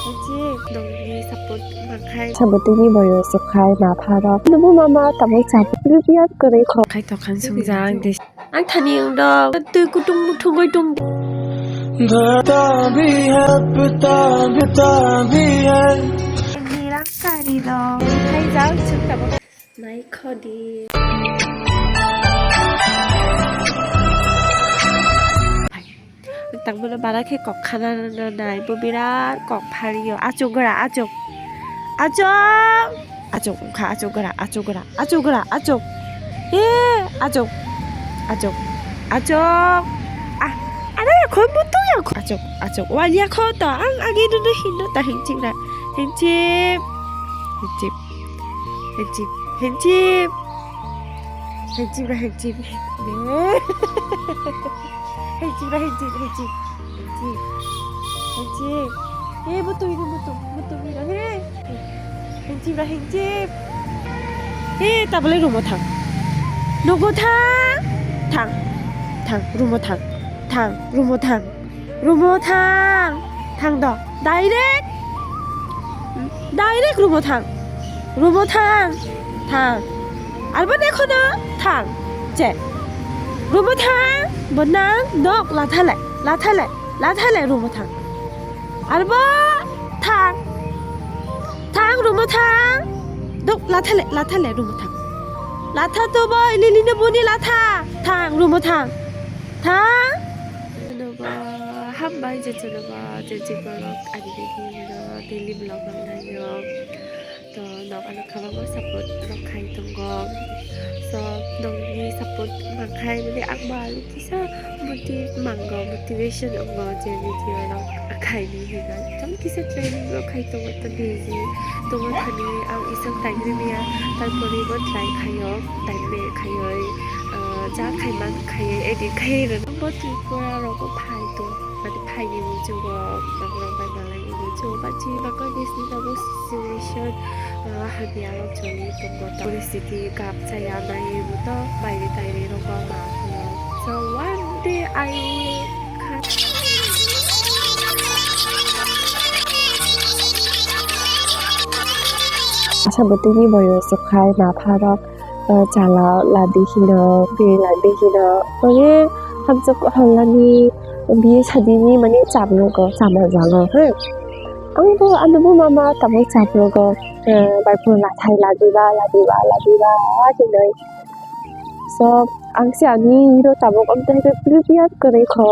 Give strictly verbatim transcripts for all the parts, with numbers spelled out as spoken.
Ejek, nongni support mangkhai. Sabotini boyo sukhai ma pharok. Nubu mama tamo chabu. Rupiat kwrwi kho. Khai tokhan sungjak de. Ang thani wngdok. Twi kutung muthungoi tong. Pita bhi hai, pita, pita bhi hai. Nirang kari dong. Khai jao chuk tabo. Nai khodi. Tangmano bara khe kok khana nai bo birat kok phario. Achuk gra, achuk. Achuk. Achuk wngkha, achuk gra, achuk gra, achuk gra, achuk. E, achuk. Achuk. Achuk. Ah, are khoi mutu ya kho. Achuk, achuk. Walia kho to. Ang agi nunu hinno ta hingchik ra. Hingchik. Hingchik. Hengchip, hengchip. Hengchip ra hengchip. Hengchip ra hengchip, hengchip. Hengchip. Hengchip. Eh, butu ini butu, butu ini. He. Hengchip ra hengchip. Eh, tabole rumo thang. Nogo thang. Thang. Thang, rumo thang. Thang, rumo thang. Rumo thang. Thang do. Direct. Direct rumo thang. Rumo thang. Thang. Arbo dekho no thang. Che. Rumo thang. Bo nang dok lathale. Lathale. Lathale rumo thang. Arbo thang. Thang rumo thang. Dok lathale. Lathale rumo thang. Latha to boy lili no buni latha. Thang rumo thang. Thang. Jotonobo hambai, jotonobo je je borok ani video no daily vlog rok naio. To nok ano kwbangma support rok khai tongo. So nokni support mangkhai mani ang bo kisa motive mango, motivation wngo je video rok khaini hinwi. Tamo kisa training rok khai tongo, to busy tongo thani ang isang time rwmya, tarpore bo try khaio, time rwmya khaioi. Ah, ja khai man khai edit khai rwno. Bo Tripura rogo phai tong, mane phai ni muchungo, nang rok bai malai ni muchungo, but chini Bangladesh ni abo situation, ah, hamya rok choli tongo, poristiti gap chaya nai bo to baire taire rogo ma phuno. So one day I will come. Asa bwtwi ni boyo se khai ma pharok. Ah, chala ladi hino, biri ladi hino. Mane hamjak halani biye sadini mane chapnogo, chama jago, he. Ang bo, ano bo mama tamo chapnogo, eh, bai phone lathai ladiba, ladiba, ladiba, hinoi. So, ang se ani hero tabuk, ang tei prepare kwrwi kho,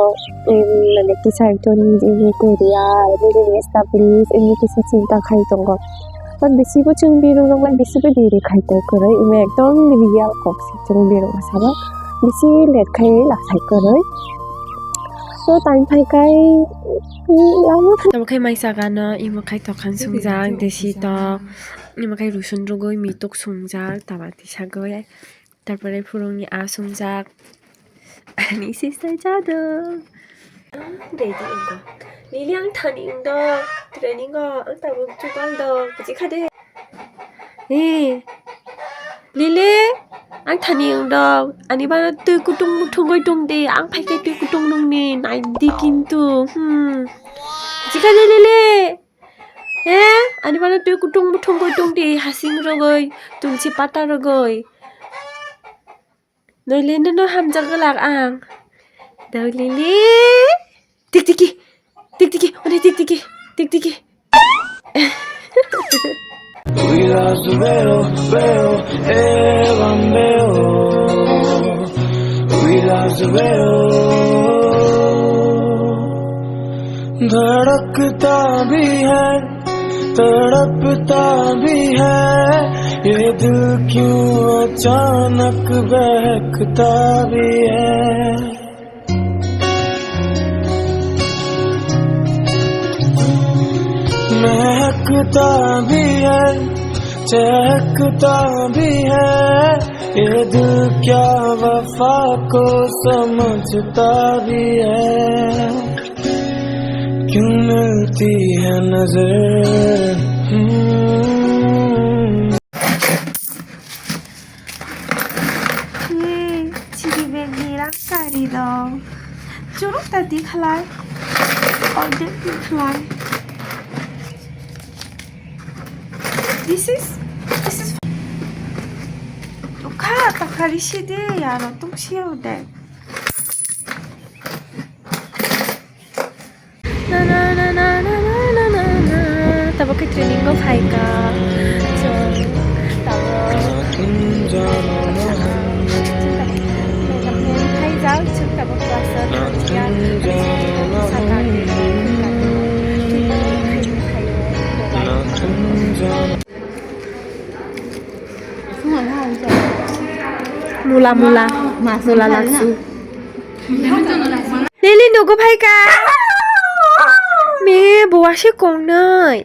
em, mane kisa ekjon nijini career, nijini establish, emni kisa chinta khai tongo. But bisi bo chwng birung rok bai bisi bo deri khai tong kwrwi, imo ekdom real kok se chwng birung masa bo bisi let khai lakhai kwrwi. So time phai kai, mm, ano khai. Tamo khai mai saka no imo khai tokhan sungjak desi tok, imo khai rusun rugui mituk sungjak tama tisagoi. Tarpore phurungni a sungjak. Ani sister jadong. Ready wngkha. Lili ang thani wngdo. Training o ang tabuk chugal do. Buji kha de. Hey. Lili ang thani wngdo. Ani bana twi kutung muthungoi tong de. Ang phai khe twi kutung nungni nai di kintu. Hmm. Buji kha de Lili. He, ani bana twi kutung muthungoi tong di, hasing rogoi, tulsi pata rogoi. Noile nono hamjak glak ang. Dau Lili. Tik tiki, tik tiki, one tik tiki, tik tiki. We lost the battle, battle, eh, one battle. We lost the battle. धड़कता भी है, तड़पता भी है, ये दिल क्यों अचानक बहकता भी है। महकता भी है, चहकता भी है, ये दिल क्या वफा को समझता भी है। क्यों मिलती है नजर, हम्म। Hey, chini bag ni rang kari dong. Churuk ta di khlai. Ordek di khlai. This is, this is. Ukha, takhari si de, yaro tung si de. Na, na, na. Tabo khe training o phai ka. So, tabo. Phai jak, chwng tabo class o thangya. Saka ni, Mula, mula, mula laksu. Lili nugu phai ka. Me buwa se kongnoi.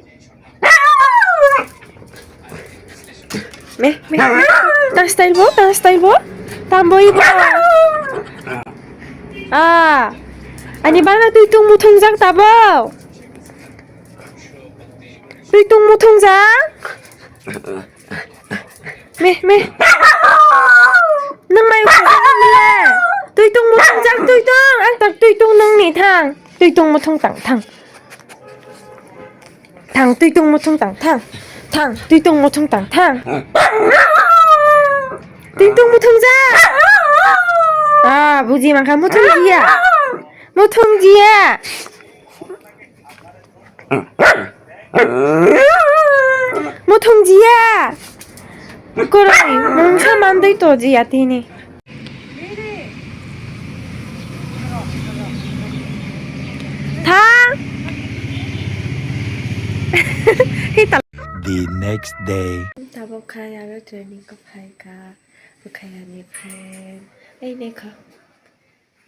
Me, me. Tang style bo, tang style bo. Tamboi bo. Ah. Ani bana tui tung muthung jak tabo. Tui tung muthung jak. Me, me. Nang mai ukhuk jak le. Tui tung muthung jak, tui tung. Ang tak tui tung nang ni thang. Tui tung muthung tang, thang. Thang, tui tung muthung tang, thang. Thang, tui tung muthung tang, thang. Tui tung muthung jak. Ah, buji mangkha muthung jia. Muthung jia. Muthung jia. Koroi, mungsa mandai to jia tini. Thang. Hei tal- The next day. Tabok khai aro training ko phai ka. Bukhai ani friend. Ei nekha.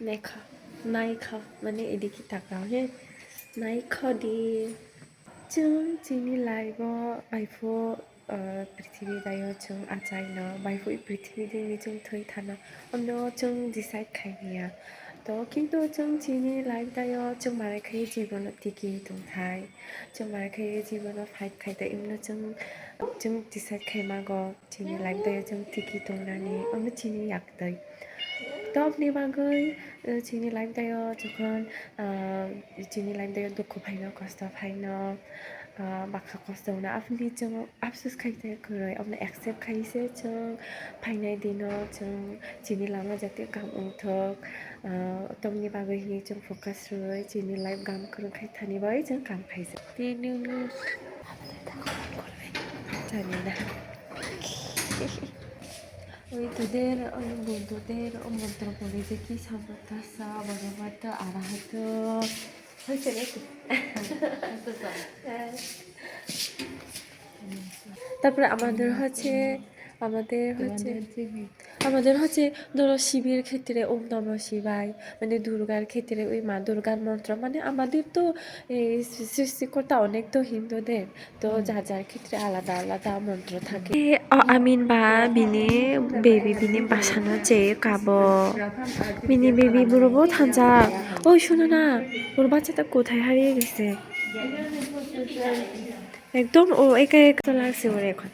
Naikha, naikha, mane ediki takrao he, naikha di. Chwng chini life o baiphu, uh, prithibi dayo chwng achaino, baiphu prithibi dini chwng thwi thana, omno chwng decide khainiya. To kintu chwng chini life dayo chwng marai khai jibono tiki tongthai, chwng marai khai jibono fight khai tei omno chwng, chwng decide khai mago. Chini life dayo chwng tiki tongnani, omo chini yaktwi. Tobni bagwi, eh, chini life dayo jokhon, ah, chini life dayo dukhu phaino, kosto phaino, ah, bakha kosto wngno, aphuru chwng afsus khai tei kwrwi, omono accept khai se chwng phainai dino chwng chini lama jate kaham wngthok, ah, tobni bagwi hinwi chwng focus rwui chini life kaham kwrwng khai thani bagwi chwng kaham khaijak. Tei nwng Chani na. Oi toder, oi bo toder, o montro pore je ki sabata sa, bhagavato, arahato. Hoise na ki? তারপরে আমাদের হচ্ছে, আমাদের হচ্ছে, আমাদের হচ্ছে ধরো শিবের ক্ষেত্রে ওম নমঃ শিবায়, মানে দুর্গার ক্ষেত্রে ওই মা দুর্গার মন্ত্র, মানে আমাদের তো এই সৃষ্টিকর্তা অনেক তো হিন্দুদের, তো যার যার ক্ষেত্রে আলাদা আলাদা মন্ত্র থাকে। এ, অ, আমিন বা বিনি, বেবি বিনি বাসানো যে কাবো। বিনি বেবি বুড়ো বউ থানজা। ওই শোনো না, ওর বাচ্চাটা কোথায় হারিয়ে গেছে? একদম ও একা একা লাগছে ওর এখন।